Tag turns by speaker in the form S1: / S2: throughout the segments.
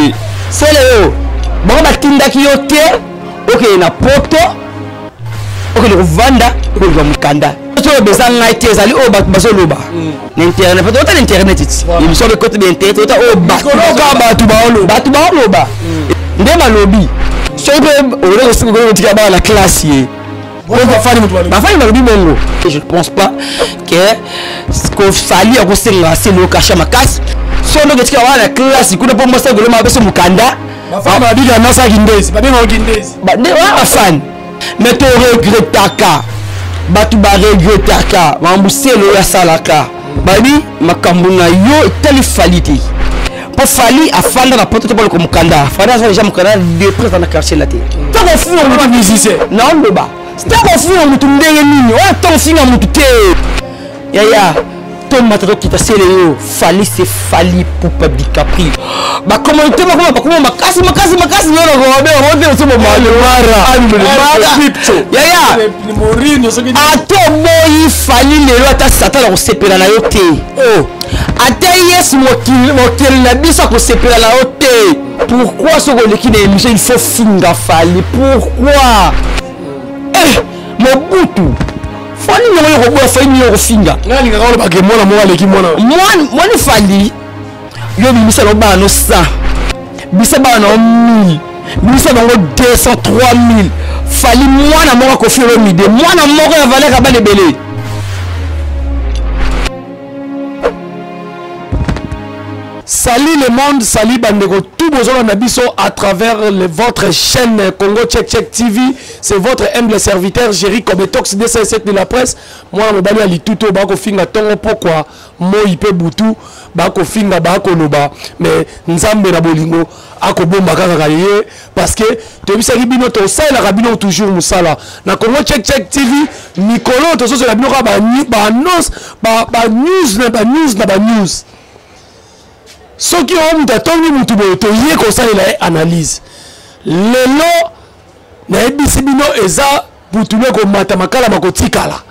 S1: Boye sele oyo bango batindaki yo te okende na poto, okende kovanda, okoluka mokanda. Oyo eza ngai te, ezali oyo bato bazoloba na internet. Po ota na internet ti émission bekoti ba internet, ota oyo bato baoloba, bato baoloba nde balobi. Soki mpe okoki kotika bana na classe ye, bafani balobi bongo. Je ne pense pas que kofali akosenga selo kasha makasi. So ndenge etika wana na classe kuna, mpo mwasi agoloma apeso mokanda.
S2: Bafani babika nasaki ndezi, babengaka kindezi.
S1: Nde wana bafani. Mais toregretaka, bato baregretaka makambo selo oyo asalaka. Bayebi makambo na yo etali Fali te, mpo Fali afanda na poto te boloko mokanda. Fali aza deja mokanda depuis aza na quartier na te. Ntango ofinga motu
S2: musicien,
S1: naoloba, ntango ofinga motu ndenge nini oyo, ntango ofinga motu te yaya, tomata tokita. Sele yo, Fali se Fali Pupa Dicapri, bacommunauté bakoma, bakoma makasi makasi makasi. Yaya, ata oboyi Fali lelo, ata Satan akosepela na yo te, ata Yesu mokili na biso akosepela na yo te. Pourquoi soki oleki na émission, il faut finga Fali? Pourquoi? Eh, Mobutu Fali niongo yo koboya Fali, niongo kofinga.
S2: Ngai alingaka olobake mwana moko aleki mwana.
S1: Mwani Fali yo bimisa no bana no 100, bimisa bana no 1000, bimisa bango 200, 3000. Fali mwana moko akofi Olomide, mwana moko ya valeur ya bana ebele.
S2: Salut le monde, salut bandeko tout bozolanda biso à travers votre chaîne Congo Check Check TV. C'est votre humble serviteur Jerry Kobetox 207 de la presse. Moi mobali ya lituto bakofinga tongo pokwa moi pe butu, bakofinga, bakoloba, mais Nzambe na bolingo akobomba kaka ye, parce que toyebisaki bino tosalelaka bino toujours mosala na Congo Check Check TV. Mikolo tozozela bino kaka baannonce, banews na banews na banews. Soki oyo moto atongi motu boye, toye kosalela ye analyse. Lelo nayebisi bino eza putulu ekomata, makala makotikala.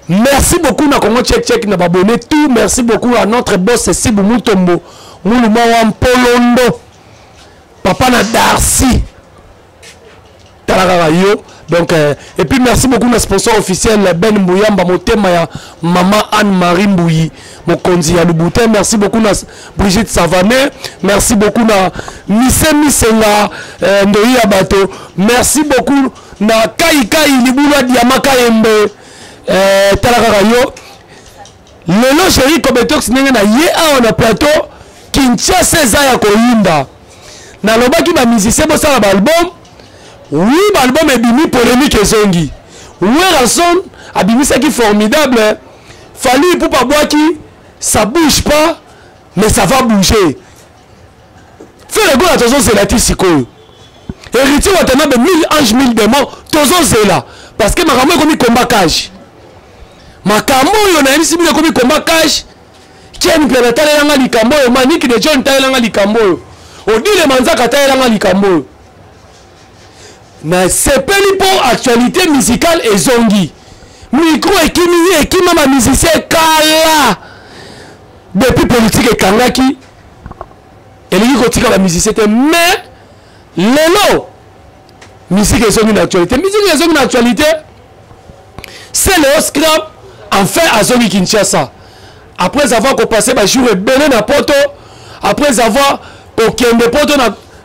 S2: Merci beaucoup na Congo Check Check, na babone tout. Merci beaucoup à notre boss Sibu Mutombo Muluma wa Mpolondo, papa na Darcy, tala kaka yo. Donc et puis merci beaucoup na sponsor officiel Ben Mbuyamba, motema ya mama Anne-Marie Mbuyi, mokonzi ya Louboutin. Merci beaucoup na Brigitte Savané, merci beaucoup na Mise Misenga, Ndoyi ya bato. Merci beaucoup na Kai Kai Libulu ya Diama Kayembe, tala kaka yo. Lelo Chéri Kobetox ndenge na ye awa na plateau, Kinshasa eza ya koyinda. Nalobaki bamusicien bosala baalbum. Oui, baalbum ebimi, polémique ezongi. Werrason abimisaki formidable, Fally Ipupa abwaki ça bouge pas, mais ça va bouger. Ferre Gola tozozela ti sikoyo. Héritier Watanabe, 1000 anges 1000 démons, tozozela, parce que makambo ekomi komba cage. Makambo oyo nayebisi bino ekomi komba cage. Ken mpe natalelanga likambo oyo, Maniki de John talelanga likambo oyo, Odile Manzaka talelanga likambo oyo. Nasepeli mpo actualité musicale ezongi, micro ekimi, ekima bamusicien kala. Depuis politique ekangaki, elingi kotika bamusicien te, mais lelo musique ezongi na actualité, musique ezongi na actualité. C'est le Scram enfin azongi Kinshasa après avoir kopasse bajour ebele na poto, après avoir kokende poto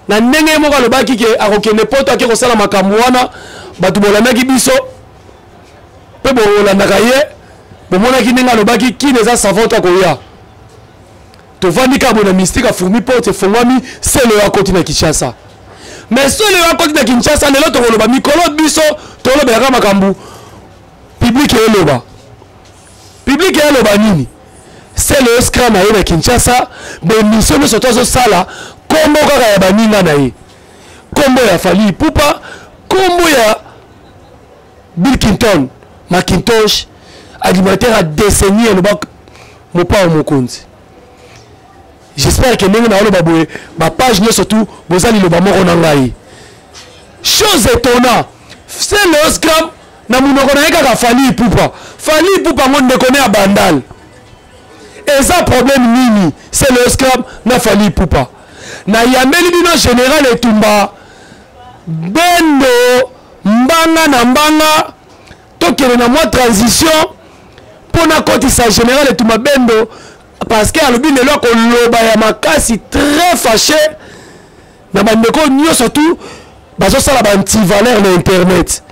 S2: na ndenge moko alobaki ke akokende poto, ake kosala makambo wana. Bato bolandaki biso mpe bolandaka ye, bomonaki ndenge alobaki kini eza savon to akoya. Tovandi kaka boye na mystique afurmi, porte efongwami, sele oyo akoti na Kinshasa. Mais sele oyo akoti na Kinshasa lelo, tokoloba mikolo biso tolobelaka makambo public eloba, public eloba nini? Sele oyo scram aye na Kinshasa, bemission nyonso to azosala, kombo kaka ya baninga na ye, kombo ya Fally Ipupa, kombo ya Bill Clinton Macintosh, animateur ya décennie, eloba mopao mokonzi. J'espère que ndenge naoloba boye, bapage nyonso tu boza liloba moko na ngai. Chose étonnant, c'est le scram na monoko na ye kaka Fally Ipupa, Fally Ipupa ngo ndeko ne ya Bandal. Eza problème nini? C'est le scram na Fally Ipupa. Nayambeli bino Général Etumba Bendo, mbanga na mbanga. Tokende na mwa transition mpo nakotisa Général Etumba Bendo, parce que alobi lelo akoloba ya makasi, très fâché na bandeko nyonso tu bazosala ba antivaleur na internet.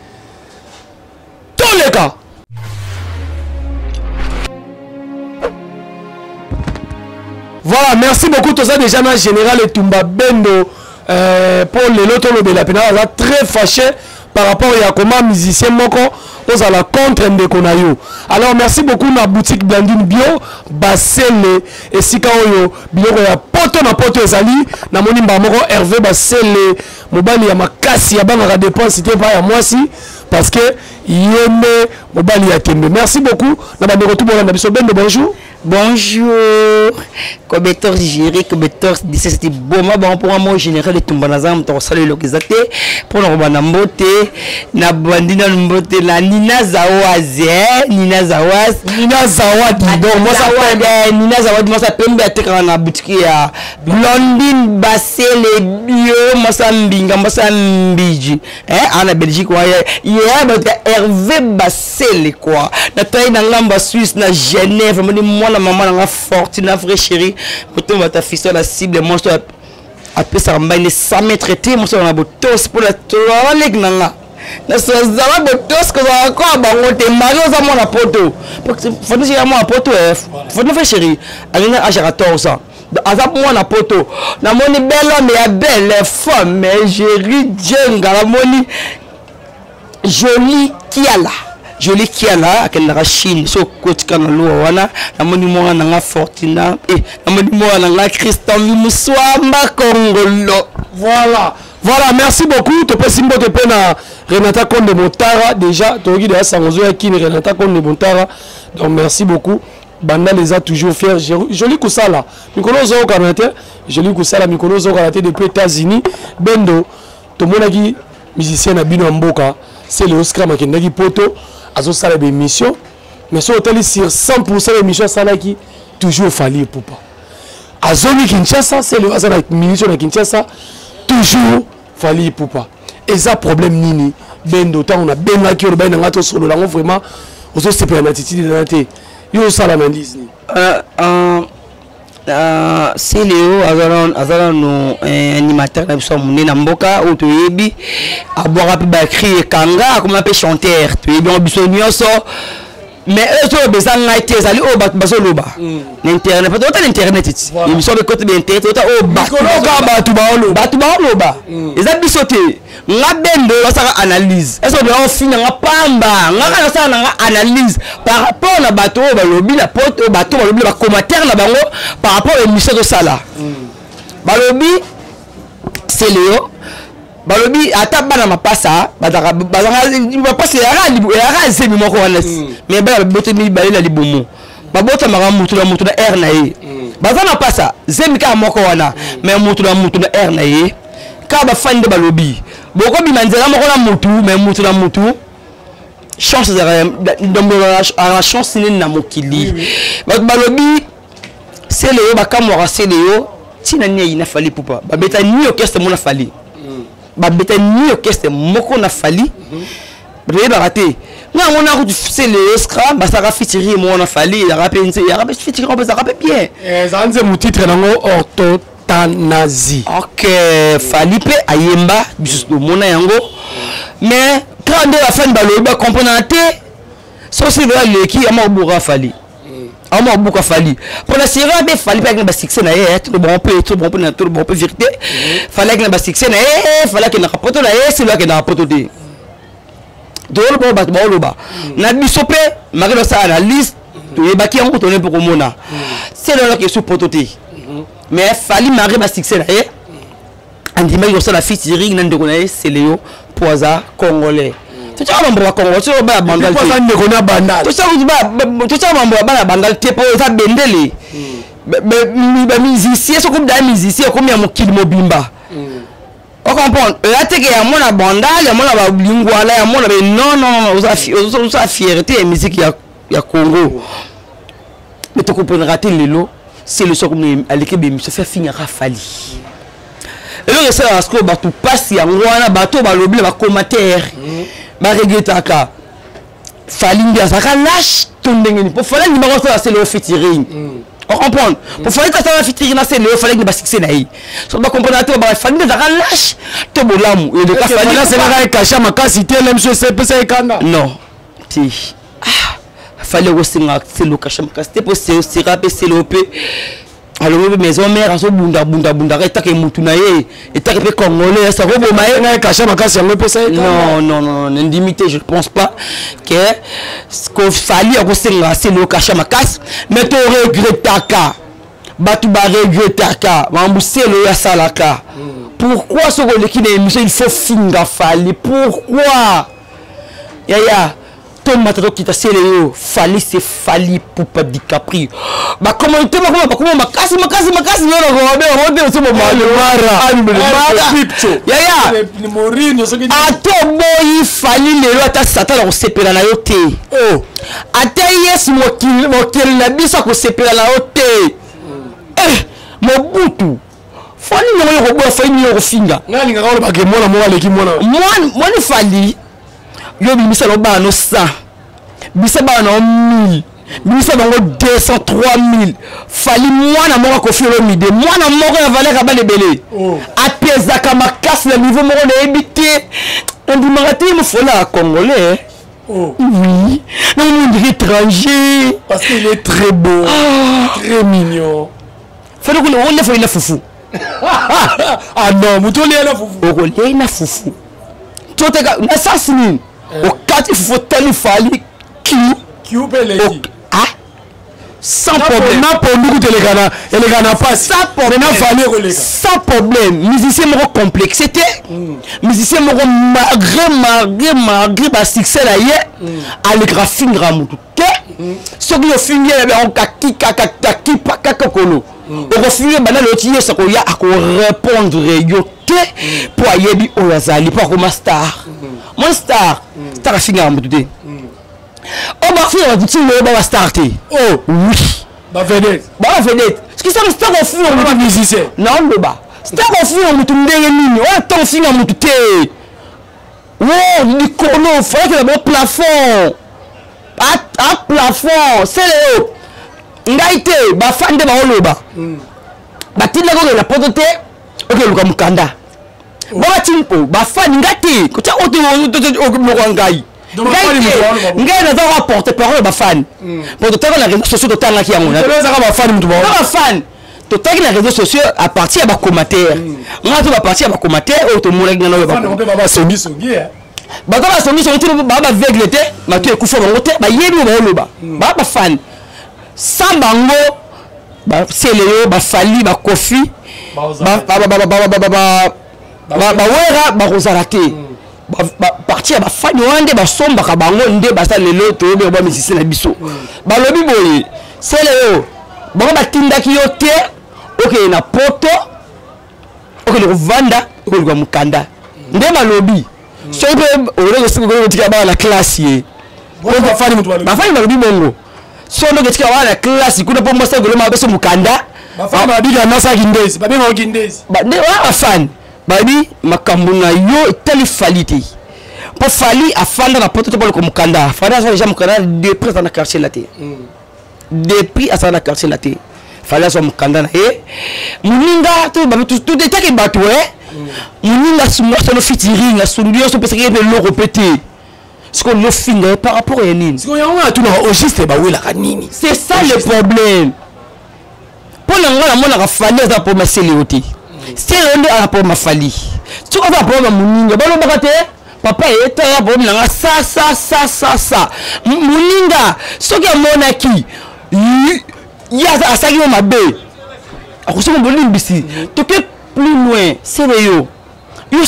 S2: Toleka. Voilà, merci beaucoup. Toza déjà na Général Etumba Bendo pour lelo tolobela pena aza très fâché par rapport ya comment musicien moko ozala contre ndeko na yo. Alors merci beaucoup na boutique Blandine Bio Basele, esika oyo biloko ya poto na poto ezali. Namoni mba moko Hervé Basele, mobali ya makasi ya bangaka dépense te pa ya mwasi, parce que yembe mobali ya tembe. Merci beaucoup na bandeko tout bolanda biso. Bendo, bonjour.
S1: Bonjour, Kobetor Géry, Kobetor 17, c'était bon, bon pour moi, général de Tumba Nazam, ton salut localisé, pour nous revoir mbote, na bandina mbote, la Nina Zawaz, eh, Nina Zawaz.
S2: Nina Zawadi, donc moi ça
S1: pembe. Nina Zawadi, moi ça pembe, à te na boutique ya Blondine Bassele bio, moi ça mbinga, moi ça mbiji, hein, en Belgique, ouais, yeah, bah, Hervé Bassele, quoi. Na taille na ngamba Suisse, na Genève, moi, moi la maman na Fortuna vrai chéri, pour toi ta fille la cible, moi je après ça mbaine 100 mètres té, moi na botos pour la tola leg nanga. Na so zala botos ko za ko bango te mari oza mwana poto. Faut dire mwana poto eh. Faut vrai chéri, alina âge 14 ans. Aza mwana poto. Na moni belle homme ya belle femme, mais chéri Djenga la moni jolie Kiala. Jolie Kiala akendaka Chine so kotika na loa wana namoni mwana nanga Fortuna eh namoni mwana nanga Christian Muswamba Kongolo.
S2: Voilà, voilà, merci beaucoup. Topesi mbote pe na Renata Konde Montara déjà toyoki de sangozo ya kini Renata Konde Montara. Donc merci beaucoup. Banda les a toujours fiers. Joli Kusala. Mikolo zo kanate, Joli Kusala mikolo zo kanate depuis États-Unis. Bendo tomonaki musicien na bino ya mboka, c'est le Oscar Makendaki poto azosala ba émission, mais so otali sur 100% émission asalaki toujours Fally Ipupa. Azongi Kinshasa, c'est le azala ministre na Kinshasa, toujours Fally Ipupa. Eza problème nini Bendo tant on a bengaki oloba na ngato solo lango vraiment ozo sepela na attitude na te. Yo osala na Disney.
S1: C'est Léo azala no animateur na biso monene na mboka oyo toyebi abwaka mpe bacri ekanga akoma mpe chanteur toyebi yango biso nyonso, mais oyo toyo beza ngai te ezali oyo bato bazoloba na internet, parce que ota na internet ti émission be kote be internet ota oyo
S2: bato baoloba,
S1: bato baoloba eza biso te. Nga Bendo basaka analyse, est-ce que ofinga nga pamba nga kaka nasala nanga analyse par rapport na bato oyo balobi na poto, oyo bato balobi na bacommentaire na bango par rapport à émission tosala. Balobi c'est Léo, balobi ata bana mapasa bazaka bazaka mapasa eyaka zemi moko wana, mais bana babote mibale na libumu babotamaka mutu na mutu na air na ye, baza mapasa zemi kaka moko wana, mais mutu na mutu na air na ye. Kaka bafani nde balobi bokobima nzela moko na mutu, mais mutu na mutu chance ezalaka chance nini na mokili. Bato balobi Celeo bakamwaka Celeo ntina nini ayina Fally Ipupa, babeta ni orchestre moko na Fally, babeta ni orchestre moko na Fally, toyebaka te. Nga yango na kutu Celeo Scram basalaka featuring moko na Fally, ezalaka mpe nze, ezalaka mpe featuring moko ezalaka mpe bien.
S2: Ezala nzembo titre nango orthotanasie.
S1: Ok, Fally mpe ayemba biso tomona yango, mais kaka nde bafani balobi bacomprendre te. Soki Celeo aleki ama obuka Fally, ama obuka Fally mpona sera mpe Fally mpe akina basuccès na ye, tolobaka mpe tolobaka mpe tolobaka mpe vérité. Fally akina basuccès na ye, Fally akendaka poto na ye, Celeo akendaka poto te. Toloba bato baoloba na biso mpe maki tosala analyse, toyebaki yango tone mpo komona Celeo alaki esu poto te, mais Fally mari basuccès na ye andimaki kosala featuring na ndeko na ye Celeo mpo aza congolais. Totyaka mambo ya Congo, totyaka bana Bandal te.
S2: Ndeko na Bandal.
S1: Totyaka mambo ya bana Bandal te mpo eza bendele. Bamusicien soki okomi musicien okomi ya mokili mobimba, ocomprendre eya teke ya mona Bandal, ya mona balingwala, ya mona be non non non, oza fierté ya musique ya Congo. Mais tocomprendra te lelo Celeo soki aleki bémission fe afingaka Fally. Eloko esalaka sikoyo bato mpasi yango wana, bato balobi na bacommentaire, baregretaka Fally nde azalaka lâche to ndenge nini, po Fally andimaka osala Celeo featuring. Ocomprendre? Po Fally tasala featuring na Celeo, Fally akende basuccès na ye. So bacomprendre te, Fally nde azalaka lâche to bolamu eleka
S2: Fally aselaka ekasha makasi te, lemso esepesa ekanda.
S1: Non te, ah, Fally akosenga Celeo kasha makasi te, po sera mpe Celeo mpe alobi mpe maison mare azobundabundabundaka, etake mutu na ye, etake mpe congolais asakoboma ye.
S2: Ngai kasha makasi yango epesa ye.
S1: Non, non, non, nandimi te. Je pense pas que Fally akosenga Celeo kasha makasi, mais toregretaka, bato baregretaka makambo Celeo oyo asalaka. Pourquoi soki oleki na émission, il faut finga Fally? Pourquoi, yaya? Tomata, tokita, Celeo, Fally c'est Fally Ipupa DiCaprio. Bakomante bakoma, bakoma makasi makasi makasi. Yo nakomabe oso
S2: bomara.
S1: Yaya, ata oboyi Fally lelo, ata Satan akosepela na yo te, ata Yesu mokili na biso akosepela na yo te. Mobutu Fally ndenge oyo koboya Fally, nini okofinga?
S2: Ngai alingaka olobake mwana moko aleki mwana.
S1: Mwani Fally, yo bimisa na bana no 100, bisa bana na yo 1000, bimisa bango 200, 3000. Fally mwana moko akofi Olomide, mwana moko ya valeur ya bana ebele. Apezaka makasi na niveau moko nayebi te, ondimaka te mofola ya congolais.
S2: Oh.
S1: Oui, non, on dirait étranger.
S2: Parce qu'il est très beau, ah, très mignon.
S1: Fallait qu'on on lève na fufu.
S2: Ah non, moto olia na fufu.
S1: Okolia na fufu. Toteka na sasi nini? Okati fufu, otali Fally kiu.
S2: Kiu mpe eleki.
S1: Ah, sans problème.
S2: Na pondu kutu eleka na pasi.
S1: Sans problème.
S2: Na Fally ekoleka.
S1: Sans problème. Musicien moko complexe te, musicien moko malgré basuccès na ye, alekaka fingaka motu te. Soki ofingi ye, yango kakipa kaka kolo okofingi ye banda lelo ti Yesu akoya, akorépondre yo te, mpo ayebi oyo azali, mpo akoma star. Mon star, star afingaka motu te. Oyo bafinga bato ti lelo baba star te.
S2: Oh.
S1: Oui.
S2: Bavedette.
S1: Baba vedette. Soki star ofinga motu,
S2: musicien.
S1: Naoloba star ofinga motu ndenge nini? Oyo ntango ofinga motu te, wo likolo falaki na bo plafond a plafond. Celeo, ngai te, bafan nde baoloba, batindaki okende na poto te, okeluka mokanda. Babati mpo bafani, nga te kotia oyo moko ya ngai. Ngai naza wa porte parole ya bafani, po totanga na réseau sociaux, totangaki yango.
S2: Ezaka bafani mutu.
S1: Bafani totaki na réseau sociaux à partir ya bacommentaire, nga to bapartir ya bacommentaire oyo tomonaki nga na oyo.
S2: Basongisongi.
S1: Bato basongisongi te, baa bavegle te, bato ekufa bango te, bayebi oyo baoloba. Baa bafani, sans bango baCeleo, baFally, baKoffi, baWerra bakozala te. Parti ya bafani wana nde basombaka bango, nde baza lelo toyebi ba musicien na biso. Balobi boye, Celeo, bango batindaki yo te okende na poto, okende kovanda, okoluka mokanda. Nde balobi soki mpe okotika bana na classe ye, bafani balobi bongo, so nde oketika bana na classe kuna mpo mwasi akoloma apeso mokanda. Nde wana bafani bayebi makambo na yo etali Fally te, mpo Fally afanda na poto te mpo mokanda. Fally aza déjà mokanda depuis aza na quartier la te. Depuis azala na quartier la te, Fally azwa mokanda na ye. Moninga etaki bato e moninga asunga asala featuring, asungi nyonso, opesaki ye mpe eloko mpe te. Sikoyo lofinga ye par rapport ya nini?
S2: Sikoyo yango natunaka, au juste bawelaka nini?
S1: C'est ça le problème. Mpo na ngai, namonaka Fally aza problème ya Celeo te, Celeo nde aza problème ya Fally. Soki aza problème ya moninga, balobaka te: "Papa, etala problème na nga sa sa sa sa sa." Moninga soki amonaki ye asalaki yo mabe, akosonga bolimbisi. Toke plus loin, Celeo, yo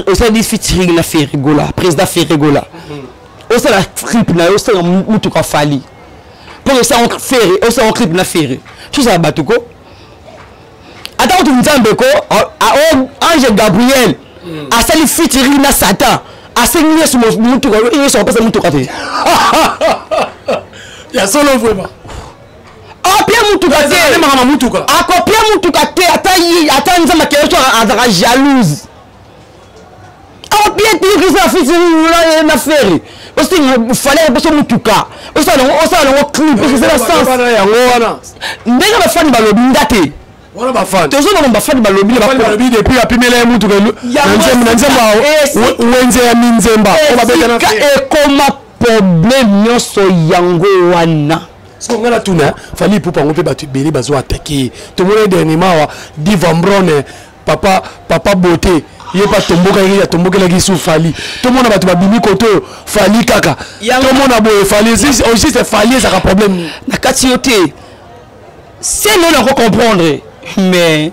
S1: osali featuring na Ferre Gola, président Ferre Gola. Osala clip na yo, osala mutuka Fally mpo osala Ferre, osala clip na Ferre. Tozala bato ko, ata kutu Nzambe ko, ange Gabriel asali featuring na Satan, asengi Yesu mutuka, Yesu akopesa mutuka te.
S2: Ya solo vraiment.
S1: Akopia mutuka te.
S2: Makambo mutuka.
S1: Akopia mutuka te, ata Nzambe akeye so. Azalaka jalouse. Akopie te Christian afisi na Ferre. Osinga fallait biso mutuka. Osala nango, osala nango clip, eza na sens.
S2: Yango wana.
S1: Ndenge bafani balobi nga te.
S2: Wana bafani.
S1: Tozomona bafani balobi na
S2: bafani balobi depuis apimela ye mutuka na nzembo wenze ya minzemba.
S1: Esika ekoma problème nyonso yango wana.
S2: Siko nga natuna Fally Ipupa yango mpe bato ebele bazo attaquer. Tomoni dernièrement awa Diva Mbrone, papa papa beauté, ye mpe atombokaki, atombokelaki su Fally. Tomona bato babimi kote oyo Fally kaka. Tomona boye Fally, au juste Fally ezaka problème nini?
S1: Na kati yo te. C'est non nako comprendre mais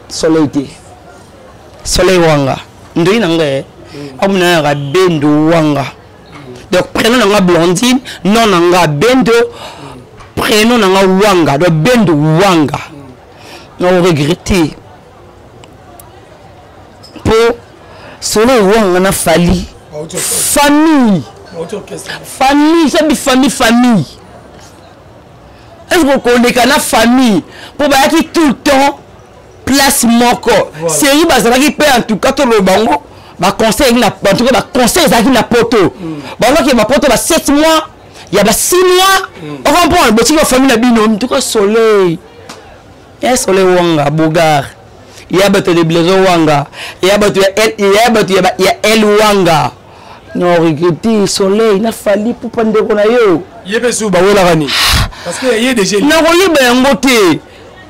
S1: soleil te. Soleil wanga. Ndoyi na ngai. Amuna ya bendo wanga. Donc prénom na nga Blondine, nom na nga Bendo, prénom na nga Wanga, donc Bendo Wanga. Na regretter. Po soleil wanga na Fally. Famille. Famille, ça bi famille famille. Est-ce que koleka na famille po bayaki tout le temps place moko. Série bazalaki pe en tout cas to lobango ba conseil na en tout cas ba conseil ezalaki na poto. Balaki ba poto ba 7 mois, ya ba 6 mois. On comprend botiki ba famille na bino en tout cas soleil. Ya soleil wanga bogar. Ya bato de Blaise wanga, ya bato ya El, ya bato ya ya El wanga. Non regretter soleil na Fally Ipupa ndeko na yo.
S2: Ye pe su ba welaka ni. Parce que ye déjà
S1: na koyeba yango te.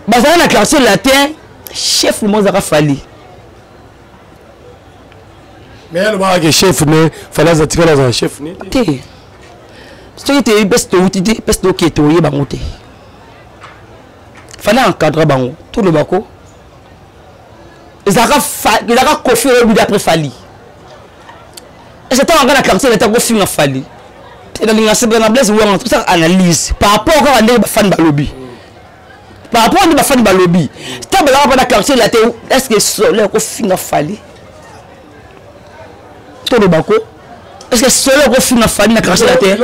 S1: Bazala na quartier latin, chef mo zaka Fally.
S2: Mais elle va que chef ne Fally aza tikala za chef ne
S1: te. Soki te bes to wuti te, bes to ke to yeba ngo te. Fally encadre bango, tout le bako. Ezaka fa, ezaka Koffi Olomide après Fally. Et c'est un gars na quartier latin ko finga Fally. Et dans l'inga c'est na Blaise Wanga, tout ça analyse par rapport à ndenge ba fan balobi. Par rapport à ndenge ba fan balobi. Tant ba la quartier latin, est-ce que soleil ko finga Fally? To le bako. Est-ce que soleil ko finga Fally na quartier latin?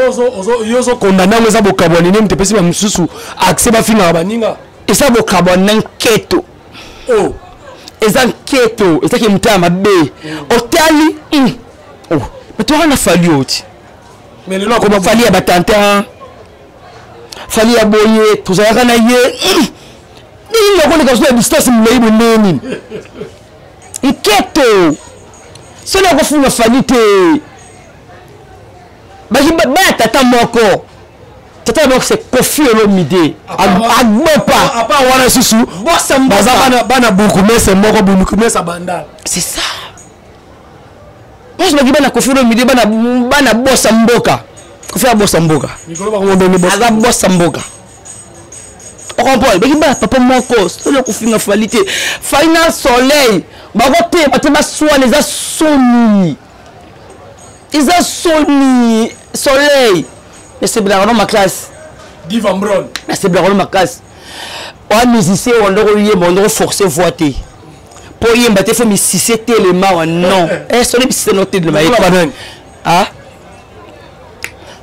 S2: Yo zo condamner ngo eza bokabwani nde mtepesi ba mususu accès ba finga baninga.
S1: Eza bokabwani na nketo.
S2: Oh.
S1: Eza nketo, eza ki mutama mabe. Otali, Oh, mais toi na Fally oti.
S2: Mais lelo akoma
S1: Fally ya batanta. Fally ya boye, tozalaka na ye. Nini nakoleka so ya distance molai boye ndenge nini? Nketo. Soki akofunga Fally te. Baki baya tata moko. Tata moko c'est Koffi Olomide. Agbopa.
S2: À part wana susu, baza bana bana bourgmestre moko, bourgmestre banda.
S1: C'est ça. Moi je me dis bana Koffi Olomide bana bana bossa mboka. Koffi abossa mboka. Aza bossa mboka. On comprend. Baki bana papa moko, solo kofinga Fally te. Fally na soleil, bako te ba te ba soine eza soni. Eza soni soleil. Mais c'est bien ma classe.
S2: Diva Mbron.
S1: Mais c'est bien ma classe. Wa musicien on ndoko yemba, on ndoko forcer voix te. Po yemba te faut misise telema wa non. Eh soleil misise no telema. Ah.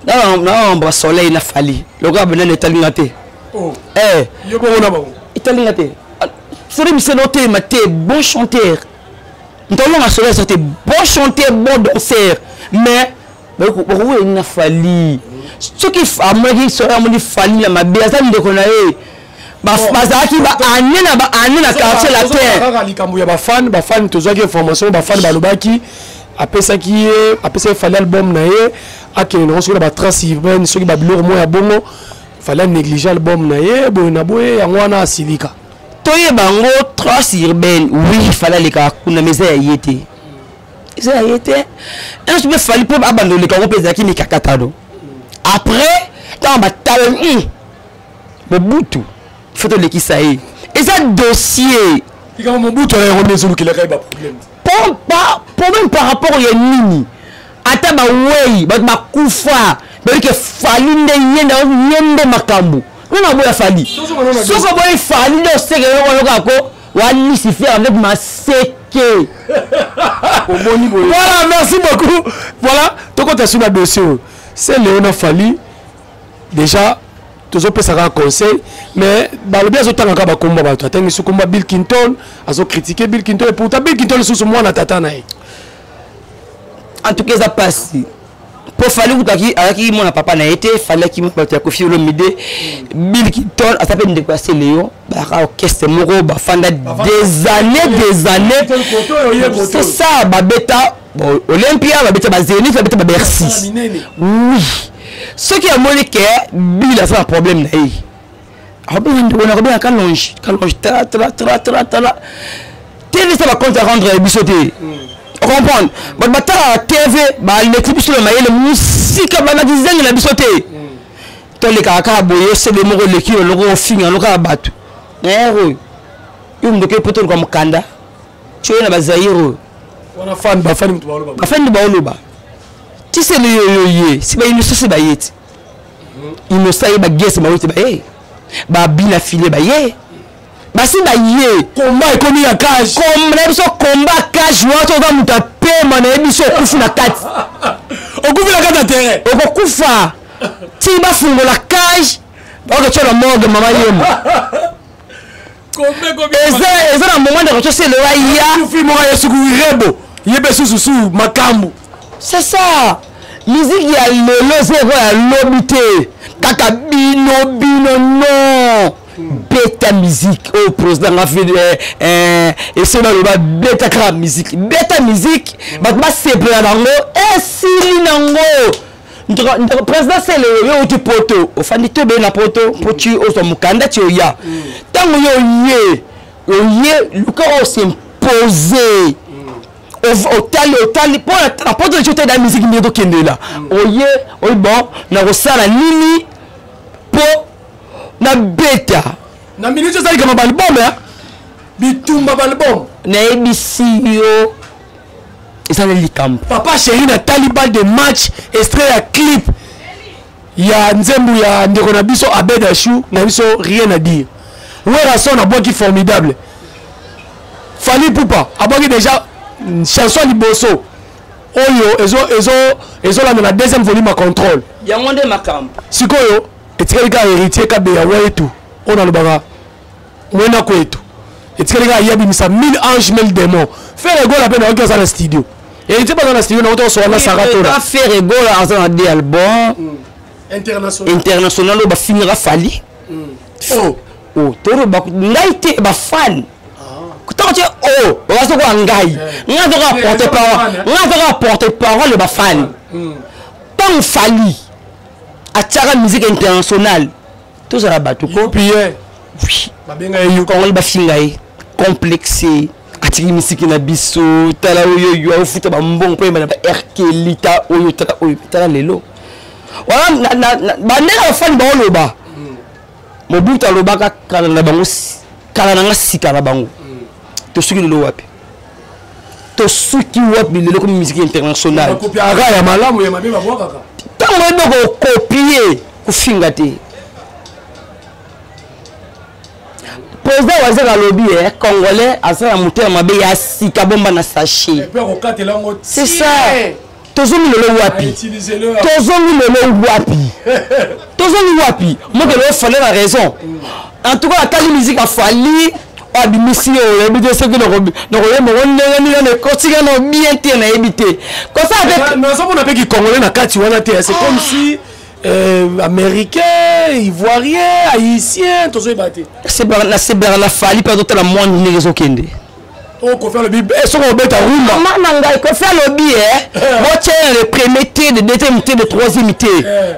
S1: Non non, ba soleil na Fally. Loka benene etalinga te.
S2: Oh.
S1: Eh.
S2: Yo bongo na bango.
S1: Etalinga te. Soleil misise no telema te, bon chanteur. Ntolonga soleil te bon chanteur, bon danseur. Mais bakokoya na Fally. Soki amonaki soleil amoni Fally na mabe, aza ndeko na ye. Bazalaki ba année na ba année na quartier latin.
S2: Kaka likambo ya ba fan, ba fan tozwaki information, ba fan balobaki apesaki ye, apesaki Fally album na ye, akende nango soki na ba trace urbaine, soki ba biloko moko ya bongo, Fally a négligé album na ye, boye na boye, yango wana asilika.
S1: Toyeba yango trace urbaine, oui, Fally alekaka kuna, mais eza ya ye te. Eza ya ye te. Un jour, Fally mpo abanda oleka yango mpe ezalaki mikakatano. Après, ntango batala, Mobutu, faut tolekisa ye. Eza dossier.
S2: Likambo Mobutu ala yango nde ezolukelaka ye ba problème.
S1: Problème par rapport ya nini? Ata ba wei, bato bakufa, bayoki ke Fally nde ye nde, ye nde makambo. Nani aboya Fally? Soki oboyi Fally nde oseke yo wana kaka ko wa Lucifer avec maseke. Omoni boye.
S2: Voilà, merci beaucoup. Voilà, tokota sur la dossier. C'est Léona Fally. Déjà, Tozopesa kaka conseil, mais balobi azotanga kaka bakombo ya bato. Atangi su kombo ya Bill Clinton, azocritiquer Bill Clinton, et pourtant Bill Clinton lisusu mwana tata na ye.
S1: En tout cas, eza pasi mpo Fally kutaki azalaki mwana papa na ye te. Fally aki bato ya Koffi Olomide. Bill Clinton aza mpe ndeko ya Celeo, bayaka orchestre moko, bafanda des années, des années, c'est ça. Babeta bon, Olympia, babeta baZénith, babeta baBercy. Oui, soki amoni ke Bill aza na problème na ye, akobenga ndeko na, akobenga Kalonge. Kalonge, tala, tala, tala, tala, tala, TV eza bacompte à rendre ya biso te. Ocomprendre, bato batalaka TV baleki biso na mayele mosika, bandaki zenge na biso te. Tolekaka kaka boye, osebe moko eleki yo loko ofinga lo kaka bato na ere oyo. Yo ndoki, po toluka mokanda ti oyo na bazaire oyo.
S2: Wana fan, bafani moto baoloba.
S1: Bafani baoloba tisele yo yo ye si bainosa se baye ti inosa ye bagese baoyo te, baye babina file, baye basi baye.
S2: Komba ekomi ya cage.
S1: Na biso komba cage wana, toza moto apema na ye biso, okufi na kati.
S2: Okufi na kati ya terrain.
S1: Okokufa ti bafungola cage, bakotia na morgue mama yemo. Eza na moment ndeko toselewa ya
S2: kufi moko ye suku rebo yebe susu su makambo.
S1: C'est ça, musique ya lelo eza eko ya lobi te, kaka bino bino non. Beta musique oyo président nga ese baloba, beta kaka musique, beta musique, bato basepela nango, esili nango. Ndeko président Sele, yo outi poto, ofandi to ebele na poto mpo ti ozwa mokanda ti oya. Ntango yo oye, oye luka oyo s'impose. Otali, otali mpo na poto neti otali da musique ndenge tokendela. Oye oyi, bon, nakosala nini mpo nabeta?
S2: Na minute ezali kama baalbum ya bitumba, baalbum.
S1: Nayebisi yo, eza na likambo.
S2: Papa Chéri, natali balle de match, extrait ya clip ya nzembo ya ndeko na biso Abed Ashu na biso, rien à dire. Werason abwaki formidable. Fally Ipupa abwaki déjà chanson ya liboso oyo ezolanda na deuxième volume ya Contrôle.
S1: Yango nde makambo.
S2: Sikoyo etikali kaka Héritier Kabeya Wetu oyo nalobaka mwena kwetu, etikali kaka ye abimisa 1000 ange 1000 démon. Ferre Gola mpe nayoki aza na studio, Héritier mpe aza na studio, nakuta kosola na Sara Tola.
S1: Ferre Gola aza na de album
S2: international.
S1: International oyo bafingaka Fally.
S2: Oh.
S1: Oh, toloba ngai te, bafani ntango tie o bazokoka ngai, ngai azokoka porte parole, ngai azokoka porte parole ya bafani. Ntango Fally atiaka musique internationale, tozala bato ko
S2: Pierre.
S1: Oui.
S2: Babenga ye yo.
S1: Kongoli, bafinga ye complexe, atiki misiki na biso. Tala oyo yo aofuta bambongo mpo yeba na ba rkelita oyo. Tala oyo, tala lelo wana bandenge bafani baoloba. Mobutu alobaka kala na bango, kala na nga, sika na bango. Tosuki lelo wapi? Tosuki wapi lelo? Komi musique internationale.
S2: Bakopiaka ya malamu, ya mabe babwakaka.
S1: Ntango oyebi kokopie, kofinga te. Président Wazek alobi e congolais aza na motema mabe ya sika, bomba na sachet.
S2: Mpe akokatela yango.
S1: C'est ça. Tozongi lelo wapi? Tozongi lelo wapi? Tozongi wapi? Mokele oFally na raison. En tout cas, atali musique aFally oyo abimisi oyo, oyebi te soki nakoyemba ngo ndenge nini, na ekotika na bien te, nayebi te kosala.
S2: Nazomona mpe kicongolais na kati wana te, c'est comme si américain, ivoirien, haïtien, tozoyeba te.
S1: Nasebelaka na Fally mpe azotala mwa ndenge ezokende.
S2: Oyo Koffi alobi soki obeta rumba.
S1: Mama na ngai, Koffi alobi e botia le premier te, de deuxième te, de troisième te.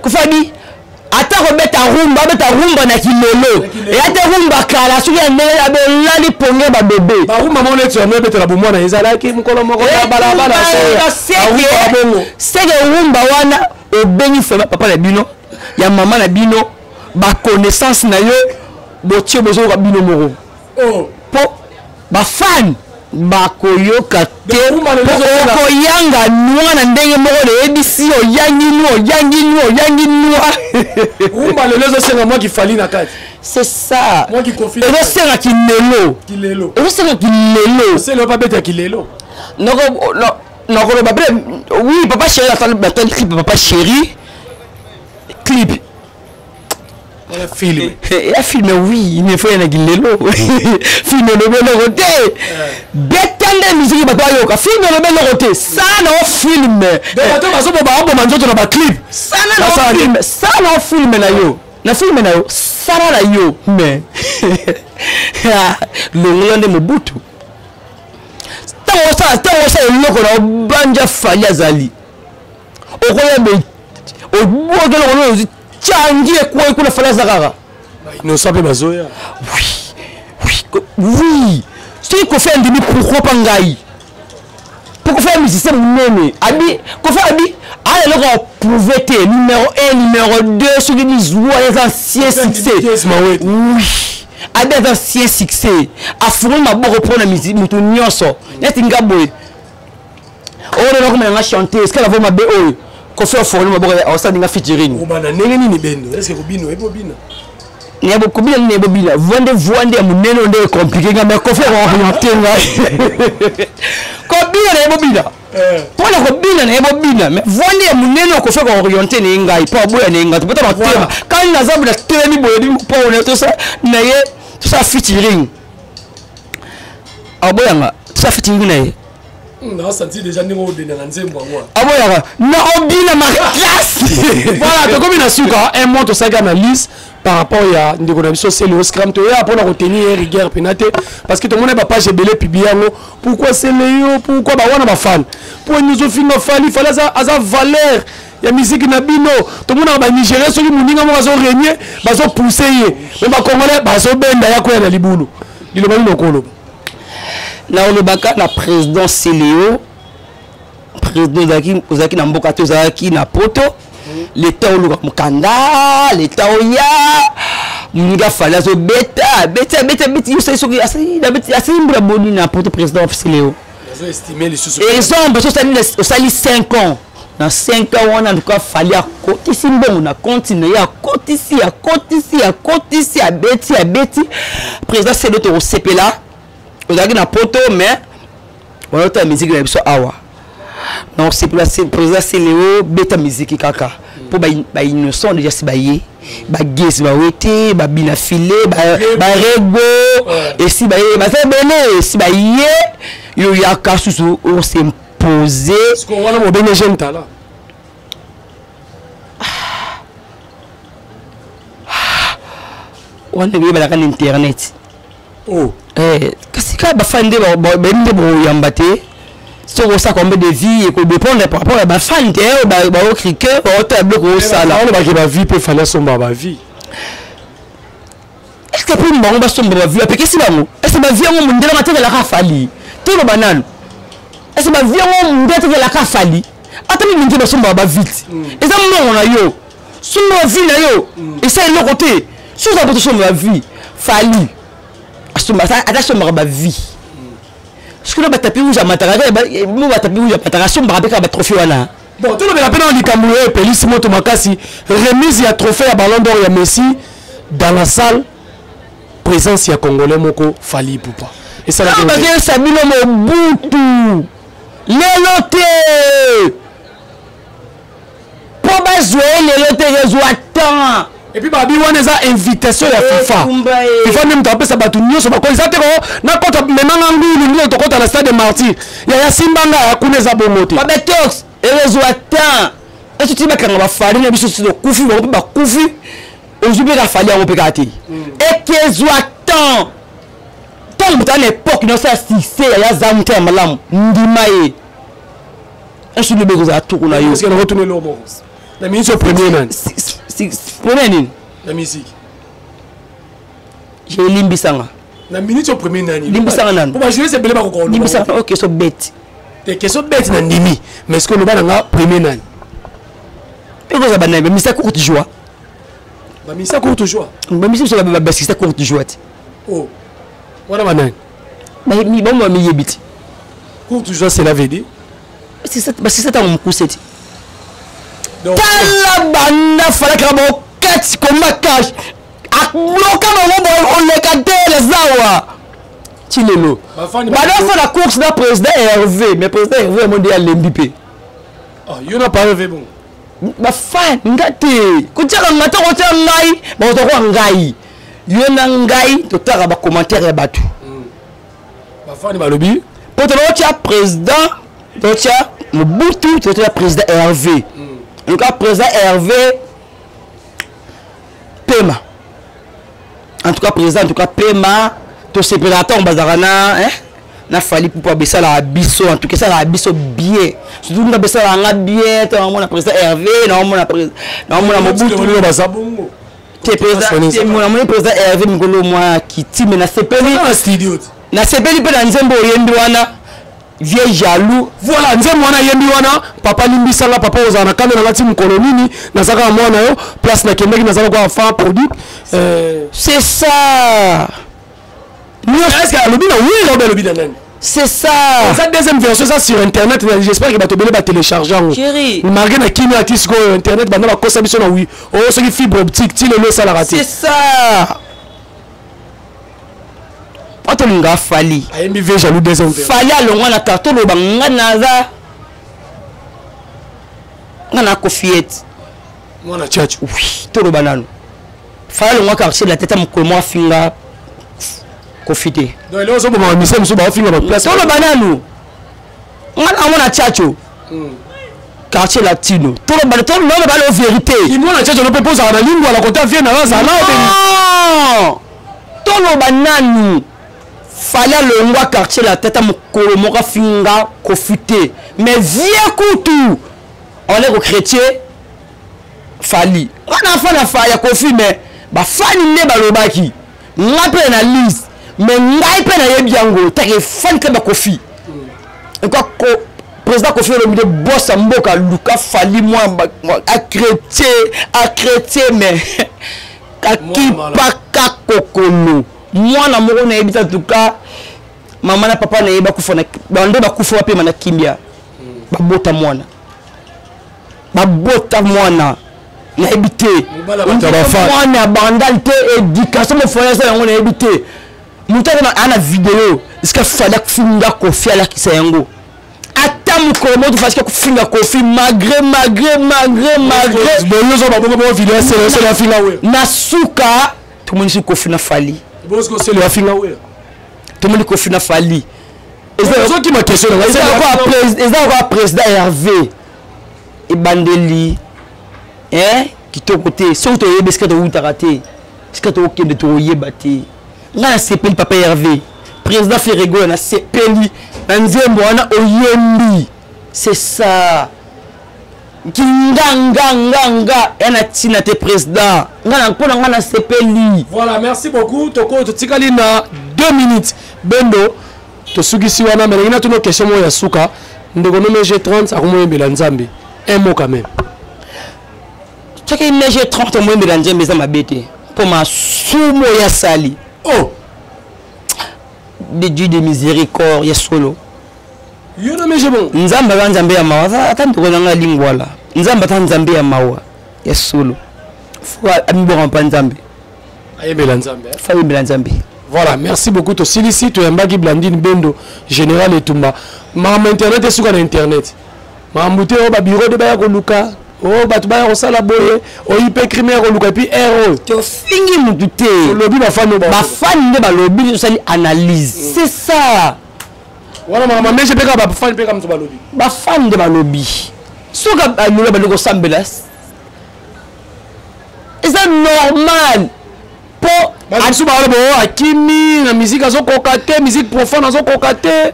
S1: Koffi abi ata kobeta rumba, abeta rumba na kilelo, eya te rumba kala. Soki ya ndenge abe olali ponge babebe.
S2: Barumba moko neti yango ebetela bomwana, ezalaki mokolo moko na balabala.
S1: Bongo seke rumba wana obengi fema papa na bino, ya mama na bino, baconnaissance na yo, botie bozoyoka bino moko mpo bafani bakoyoka te. Okoyanga nwa na ndenge moko nayebisi, oyangi nwa, oyangi nwa, oyangi nwa.
S2: Rumba lelo ezosenga mwa kiFally na kati.
S1: C'est ça, ezosenga kilelo, ezosenga kilelo.
S2: Selo babeta kilelo.
S1: Nakoloba mpe oui, Papa Chéri, natali clip Papa Chéri, clip.
S2: Film
S1: ya film, oui, mais faut yanaki lelo. Film elobi eloko te. Beta nde miziki, bato bayoka. Film elobi eloko te. Sala na o film.
S2: Bato bazoboba, baboma nzoto na baclip.
S1: Sala na o film, sala na o film na yo, na film na yo, sala na yo. Mais longola nde Mobutu. Ntango osala eloko na obanja, Fally azali okoyeba, obwaki eloko oyo tiangi ekwei kuna, Fally aza kaka.
S2: Innocent mpe bazoya.
S1: Oui, soki Kofi andimi, pourquoi pas ngai? Po Kofi ya musicien monene, abi Kofi abi aya eloko ya prouve te. Numéro 1, numéro 2, soki lizwa eza ancien succès. Oui, abi aza ancien succès, afungoli maboko mpona moto nyonso neti nga boye oyo nakoma nanga chanter. Est-ce que la voix mabe oyo Kofi afungoli maboko, aosalinga featuring?
S2: Obana ndenge nini bendo? Est ce que kobino oyebi obina?
S1: Kobina nini? Ebobina voix nde, voix nde ya monene oyo nde ecompliqué nga. Mais Kofi akooriente ngai. Kobina na ye bobina, mpona kobina na ye bobina, mais voix nde ya monene oyo Kofi akooriente na ye ngai, mpo aboya na ye ngai topota matema kani naza boye, natelemi boye mpo tosa na ye, tosala featuring, aboyanga tosala featuring na ye.
S2: Naosanti déjà ndenge odenda na nzembo yango.
S1: Aboyaka na obina makasi.
S2: Voilà, tokomi na suka. Un mois tosalaki analyse par rapport ya ndeko na biso Celeo Scram. Toya mpona kotenir ye rigueur mpena te, parce que tomoni bapage ebele publie yango: pourquoi Celeo, pourquoi bawana bafan, mpo nyonso Fally. Fally aza valeur ya misiki na bino. Tomonaka Banigérien, soki moninga moko azorégner, bazopousse ye, mais Bacongolais bazobenda ya koya na libulu. Liloba nini okoloba?
S1: Naolobaka na président Celeo: président, ozalaki na mboka te, ozalaki na Poto. Leta oluka mokanda, leta oya moninga Fally azobeta, abeti, abeti, abeti. Yo osali soki asali mbula boni na Poto, président Celeo? Exemple, so osali 5 ans, na 5 ans wana, en tout cas Fally akotisi mbongo na compte na ye, akotisi, akotisi, akotisi, abeti, abeti. Président Celeo, tokosepela. Ozalaki na Poto, mais wana otala miziki na biso awa na osepela. Président Celeo, beta miziki kaka mpo bainnocent déjà si baye, bagesi bawe te, babina file, barego esi baye, baza ebele esi baye. Yo yaka susu os'impose.
S2: Wana mobenge jeune talent.
S1: Wana eyebalaka na internet.
S2: Oh.
S1: Eh, kasi kaka bafani nde bayebi nde boyamba te. Soki osala combien de vues, ekodépendre par rapport ya bafani te oyo baocrike, baotala biloko osala.
S2: Olobaki bavues mpe Fally asomba bavues.
S1: Est ce que mpo bango basomba bavues, apekisi bango? Est ce que bavues yango mondele matekelaka Fally? Toloba nanu, est ce que bavues yango mondele atekelaka Fally? Ata mingi basombaka bavues te. Eza mbongo na yo, somba bavues na yo, esa eloko te. Soki oza po tosomba bavues, Fally ata asombaka bavues. Soki na batapis rouge amataka, mo batapis rouge amataka, asombaka mpe kaka batrophée wana.
S2: Bon, tolobela mpe na likambo oyo epelisi moto makasi: remise ya trophée ya Ballon d'Or ya Messi. Dans la salle, présence ya Congolais moko, Fally Ipupa.
S1: Esalaki bino Mobutu lelo te, mpo bazwa ye lelo te, ezwa temps.
S2: Et puis babi wana eza invitation ya FIFA. FIFA nde moto apesa bato nyonso bako. Eza te ko nakota, memanga ngulu ndino tokota na Stade Martyr, yaya simbanga ya kuna, eza bongo te.
S1: Babetox ekozwa temps. Eso ti bakanga baFally na biso, tokufi, bango mpe bakufi, ozwi mpe kaFally yango mpe kaka te. Ekezwa temps. Ntango moto ana époque nyonso ya succès, yaya aza moto ya malamu, ndima ye. Eso lobi ekozala tuku na yo.
S2: Nakotuna eloko moko: na minisi o premier nani?
S1: Premier nini?
S2: Na musique.
S1: Elimbisanga.
S2: Na minute o premier nani?
S1: Limbisanga nanu.
S2: Po bajeunesse ebele bakoka.
S1: Limbisanga, ok, so bete.
S2: Te, question bete na ndimi, mais ce que oloba na nga, premier nani?
S1: Ekozala banani? Bamisa courte joie.
S2: Bamisa courte joie.
S1: Bamisa biso basista courte joie te.
S2: Oh, wana banani?
S1: Bango bamiyebi te.
S2: Courte joie, cela veut dire?
S1: Basista ntango mokuse te. Tala, banda falakaka bokati koma cash, abloka bango, oleka te na zawa ti lelo. Badosala course na président Hervé, mais président Hervé yango nde alembi mpe.
S2: Yo na pa Hervé, bon.
S1: Bafan nga te kotiaka nga te, kotia ngai, bakotokoa ngai, yo na ngai totaka bacommentaire ya bato.
S2: Bafani balobi.
S1: Mpo totia président, totia Mobutu, totia président Hervé. En tout cas, président Hervé pema, en tout cas président, en tout cas pema. Tosepelaka ntango bazalaka na, hein? Na Fally Ipupa besalaka biso, en tout cas esalaka biso bien, surtout nga besalaka nga bien ntango namona président Hervé, naomona naomona Mobutu.
S2: Baza bongo.
S1: Te, namoni président Hervé mikolo mwa kiti, me nasepeli, nasepeli mpe na nzembo oyembi wana, Vieux jaloux.
S2: Voilà, nzembo wana ayembi wana: "Papa, limbisanga papa, ozala na kanda na nga ti mokolo nini? Naza kaka mwana yo. Place nakendaki, naza lokola enfant prodigue."
S1: C'est ça.
S2: Est-ce que alobi na Wera obe alobi na nani?
S1: C'est ça.
S2: Eza deuxième version, eza sur internet. J'espère que bato ebele batélécharge yango.
S1: Chéri.
S2: Malgré na kimi ati sikoyo internet banda bakosa biso na wi oyo, soki fibre optique ti lelo esalaka te.
S1: C'est ça, po tolinga Fally.
S2: Ayembi Vieux jaloux, deuxième version.
S1: Fally alongwa na kar, toloba nga naza, nga na Kofiete.
S2: Mwana Tchatcho.
S1: Oui, toloba nano, Fally alongwa quartier la tete, mokolo moko afinga Kofi te.
S2: Donc eloko ozoboma bamisa mosusu baofinga baplace.
S1: Toloba nanu, nga namona Tchatcho, quartier latino, toloba, toloba lo vérité.
S2: Mwana Tchatcho no mpe mpo ozala na lingwala kota vie na yo azala.
S1: Non, toloba nanu, Fally alongwa quartier la tata, mokolo moko afinga Kofi te. Mais vie kutu on kochrétien Fally, nga na fa na fa ya Kofi, mais bafani nde balobaki. Nga mpe na lise, mais ngai mpe nayebi yango take fani mpe bakofi ekwa. Président Kofi Olomide, bosa mboka, luka Fally mwa achrétien, achrétien, mais akipaka kokolo mwana moko nayebi te. En tout cas, mama na papa na ye bakufa, bando bakufa, bapema na kimbia. Babota mwana, babota mwana, nayebi te mwana ya Bandal te. Éducation mofoya eza yango, nayebi te. Moto aza na video esika Fally afinga Kofi, alakisa yango ata mokolo moko. Fasika kofinga Kofi malgré, malgré, malgré, malgré.
S2: Boyozo babongo bongo video sele sele afinga we.
S1: Na suka tomonisi Kofi na Fally.
S2: Bosco sele afinga we.
S1: Tomoni Kofi na Fally.
S2: Ezokima question.
S1: Eza lokola président Hervé, ebandeli kitoko te. Soki toyebi esika towutaka te, esika tokokende tokoyeba te. Ngai nasepeli, papa Hervé, président Ferre Gola, nasepeli na nzembo wana oyembi. C'est ça, kinganganganga ya na ntina te, président. Nga na mpo na nga nasepeli.
S2: Voilà, merci beaucoup. Toko totikali na 2 minutes, bendo tosukisi wana. Me nalingi natuna question moko ya suka. Ndeko nome G30 akomoyembela Nzambe, un mot quand même.
S1: Soki ne G30 omoyembela Nzambe, eza mabe te, mpo masumu oyo asali.
S2: Oh.
S1: De Dieu de miséricorde ya solo.
S2: Yo na meje bon.
S1: Nzambe aza Nzambe ya mawa. Ata ndeko na ngai Lingwala, Nzambe ata Nzambe ya mawa ya solo, fo amibonga mpa Nzambe.
S2: Ayembela Nzambe.
S1: Fo ayembela Nzambe.
S2: Voilà, merci beaucoup. Tosilisi, toyambaki Blandine Bendo, général Etumba. Makambo internet esuka na internet. Makambo te oyo babiro de baya koluka, oyo bato baya kosala boye, oyi mpe crime ya koluka, et puis aire oyo.
S1: Tofingi mutu te.
S2: Olobi bafani.
S1: Bafani nde balobi, tosali analyse, c'est ça.
S2: Wana makambo meje mpe kaka bafani mpe kaka moto balobi.
S1: Bafani nde balobi. Soki alobi balobi kosambela eza normal, mpo
S2: bato mosusu baloba oyo akimi na musique, azokoka te musique profane, azokoka te,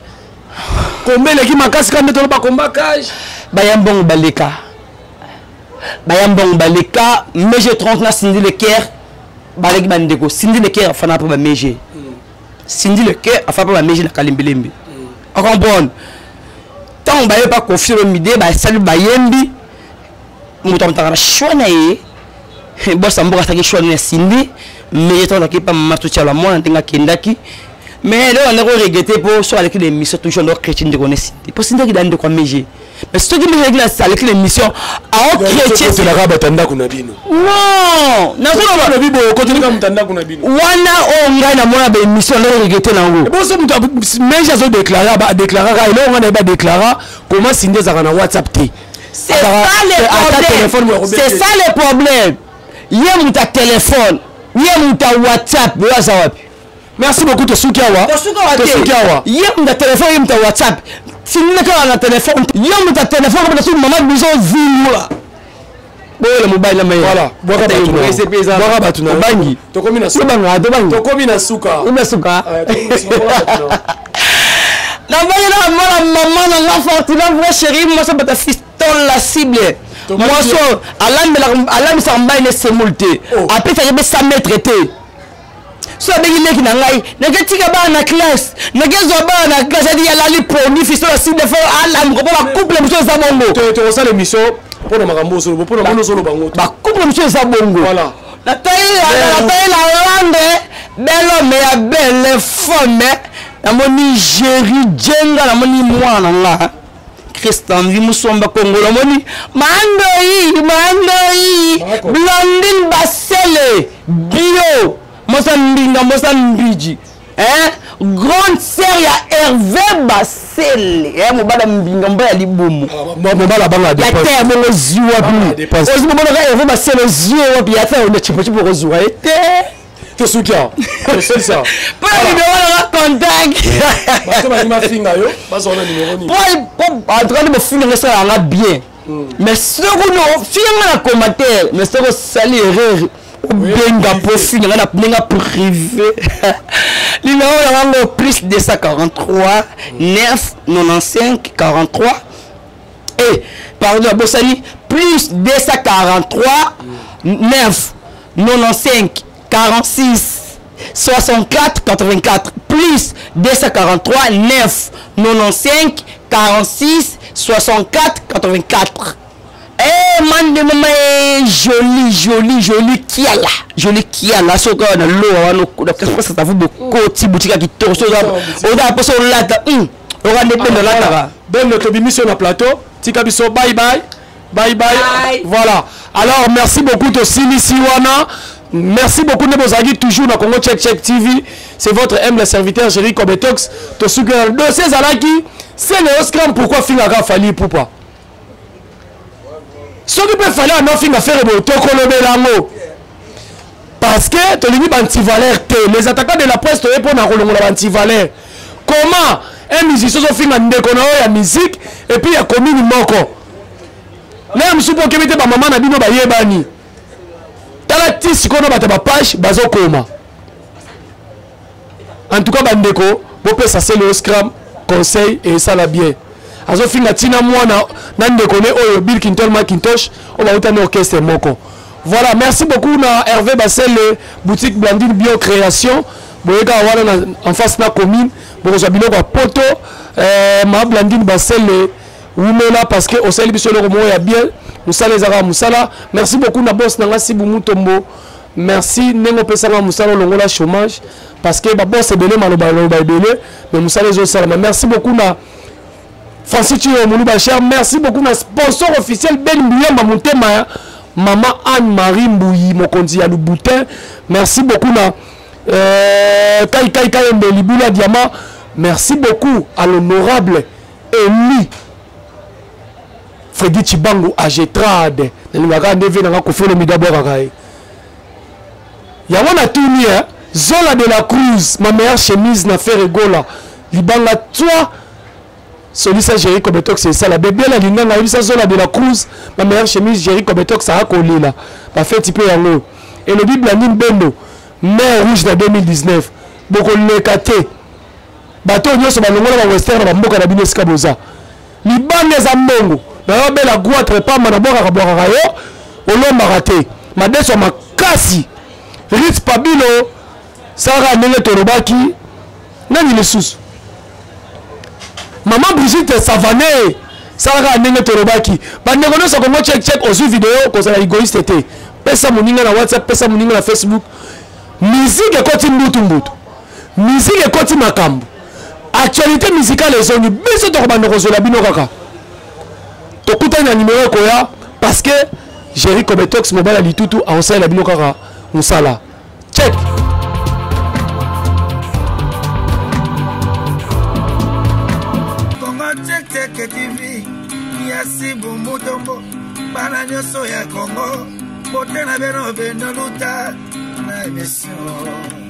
S2: komba eleki makasi kaka nde toloba komba cage.
S1: Baya mbongo baleka, baya mbongo baleka. Mege 30 na Cindy Le Cœur baleki bandeko. Cindy Le Cœur afana mpe bamege, Cindy Le Cœur afana mpe bamege na Kalembelembe. Ocomprendre, ntango baye pa Kofi Olomide, basali, bayembi, moto amutaka na choix na ye. Bosa mboka asalaki choix nini ya Cindy, mais ntango azalaki pa mama Totiala mwana ndenge akendaki, mais lelo anda koregretter, mpo soki aleki na émission toujours ando chrétien ndeko ne Cindy, mpo Cindy akida ndeko ya Mege, mais soki Mege aleki na émission
S2: aochrétientelaka bato ya ndako na bino.
S1: Non.
S2: Nazolobi boye, okotelaka moto ya ndako na bino.
S1: Wana oyo ngai namona baémission, ando koregretter nango.
S2: Boso moto Mege azodéclare, adéclaraka eloko ngai nayebi, adéclara comment Cindy ezalaka na WhatsApp te.
S1: C'est ça le problème, c'est ça le problème. Ye moto ya telefone, ye moto ya WhatsApp, oyo aza wapi?
S2: Merci beaucoup, tosuki awa.
S1: Tosuki awa. Ye moto ya telefone, ye moto ya WhatsApp, tindina kaka na telefone. Ye moto ya telefone, kobeta soki mama biso ozingula boyola mobali na
S2: mayele. Voilà, bwaka bato na bwaka bato na
S1: obangi.
S2: Tokomi na suka.
S1: Tobanga, tobangi.
S2: Tokomi na suka.
S1: Tokomi na suka. Nabangi na mwana mama na nga Fortuna, vrai chéri, mwasi bata fiston la cible. Mwasi oyo alambisaka mbai na semoule te, apesaka mpe 100 mètre te. So abengi leki na ngai, nake tika bana na classe, nake zwa bana na classe, adi alali poni fiston la cible fo alamuka mpo bacouple mosusu eza bongo.
S2: Tokosala émission mpona makambo ozoloba, mpona mona ozoloba ngo.
S1: Bacouple mosusu eza bongo.
S2: Voilà.
S1: Natali la Hollande, bel homme ya belle femme, namoni Jerry Djenga, namoni mwana na nga Christian Vi Musomba Kongo, namoni Mandoi, Mandoi Blandine Basele bio mosa mbinga mosa mbiji, hein, grande sœur ya Hervé Basele, hein, mobala mbinga mobala ya libumu.
S2: Mobala banga
S1: ya terre bongo zwi wapi? Ozwi mobala ka Hervé Basele zwi wapi? Ya terre chipo chipo kozwa ye te.
S2: Tosuki awa, tosilisa.
S1: Mpo na numero nanga contact.
S2: Bato balingi bafinga yo, bazwa na numero nini?
S1: En tout cas nde bofinga nga, esala yanga bien, mais soki finga nga na commentaire, mais soki osali erreur obenga mpo finga nga na ndenge privé, numéro na yango plus 243 9 95 43, eh pardon, abosani, plus 243 9 95 46 64 84, plus 243 9 95 46 64 84. Eh, mande mama, eh, joli joli joli kiala, joli kiala. Soki na lowa wana okasa vu bokoti boutique ya kitoko, soki oza mposa olata oka nde bendo olataka.
S2: Bendo, tobimisi yo na plateau, tika biso. Bye bye, bye bye,
S1: bye.
S2: Voilà, alors merci beaucoup, tosilisi wana. Merci beaucoup nde bozalaki toujours na Congo Check Check TV. C'est votre humble serviteur Jerry Kobetox. Tosuki na dossier ezalaki Celeo Scram, pourquoi fingaka Fally Ipupa? Soki mpe Fally anofinga Ferre boye, tokolobela yango, parce que tolingi bantivaleur te. Les attaquants de la presse, toye mpo na kolongola bantivaleur. Comment un musicien ozofinga ndeko na oyo ya musique et puis ya commune moko na ya mosusu, mpo okebi te bamama na bino bayebani? Tala ti sikoyo na bato ya bapage bazokoma. En tout cas bandeko, bopesa Celeo Scram conseil esala bien. Azofinga ntina mwana na ndeko ne oyo Bill Clinton Macintosh oyo bauta na orchestre moko. Voilà, merci beaucoup na Hervé Basele, boutique Blandine Bio Création. Boyeka wana na en face na commune, bokozwa biloko ya poto. Ma Blandine Basele, wumela, parce que osali biso eloko moko ya bien. Mosala ezalaka mosala. Merci beaucoup na boss na nga Sibu Mutombo, merci ndenge opesanga mosala, olongola chômage, parce que baboss ebele maloba loba ebele, mais mosala ezosalama. Merci beaucoup na Francis Chiyo Muluba cher. Merci beaucoup na sponsor officiel Ben Mbuyamba Motema ya Mama Anne-Marie Mbuyi, mokonzi ya Louboutin. Merci beaucoup na Kai Kai Kayembe Libula Diamant. Merci beaucoup à l'honorable Eli Freddy Chibangu Agetrade. Nalingaka nde nanga Koffi Olomide abwakaka ye yango. Natuni Zola de la Cruz, ma meilleure chemise na Ferre Gola libanga toi solisa Jerry Kobetox esala bebela linganga. Ayebisa Zola de la Cruz, ma meilleure chemise, Jerry Kobetox akolela bafeti mpe yango. Elobi Blandine Bendo, mer rouge na 2019 bokoleka te. Bato oyo nyonso balongola bawestern na bamboka na bino, esika boza libanga eza mbongo na yo. Bela goitre pamba na bwakaka bwakaka yo, olombaka te madeso ya makasi. Rit Pabilo, salaka ndenge tolobaki. Nani lisusu? Mama Brigitte Savane, salaka ndenge tolobaki. Bandeko nyonso, Kongo Check Check, ozwi video, kozala égoïste te, pesa moninga na WhatsApp, pesa moninga na Facebook. Musique ekoti mbutu mbutu, musique ekoti makambo, actualité musicale ezongi. Biso tokobanda kozwela bino kaka. Tokutani na numero ekoya, parce que Jerry Kobetox, mobali ya litutu, akosalela bino kaka mosala. Check.
S3: Congo Check Check TV. Yes. Napesi bumutombo bana nyonso ya Congo, bote na beno beno luta na emission.